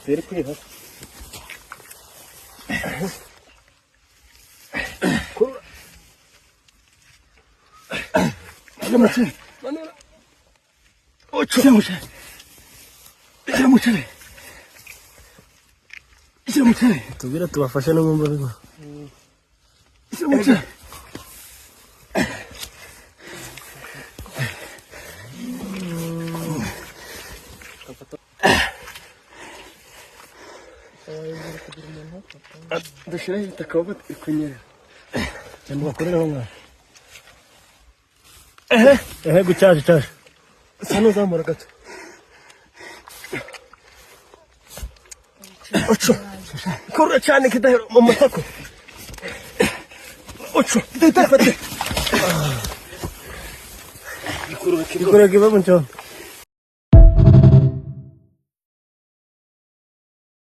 Ziri kwiha. Manura. Ocho. Shyira mu cyari. Shyira mu cyari. Shyira mu cyari. Tubwire tubafashe no mu mbaga. Shyira mu cyari. Dushyiraho ibitaka aho kunyerera. Cyangwa bakorereho mwana. Ehe, ehe gucyaje cyaje. Sa n'uzamura gato. Ocho. Kurura cyane kidahera mu matako. Ocho. Fate. Ikorera kiva mu cyondo.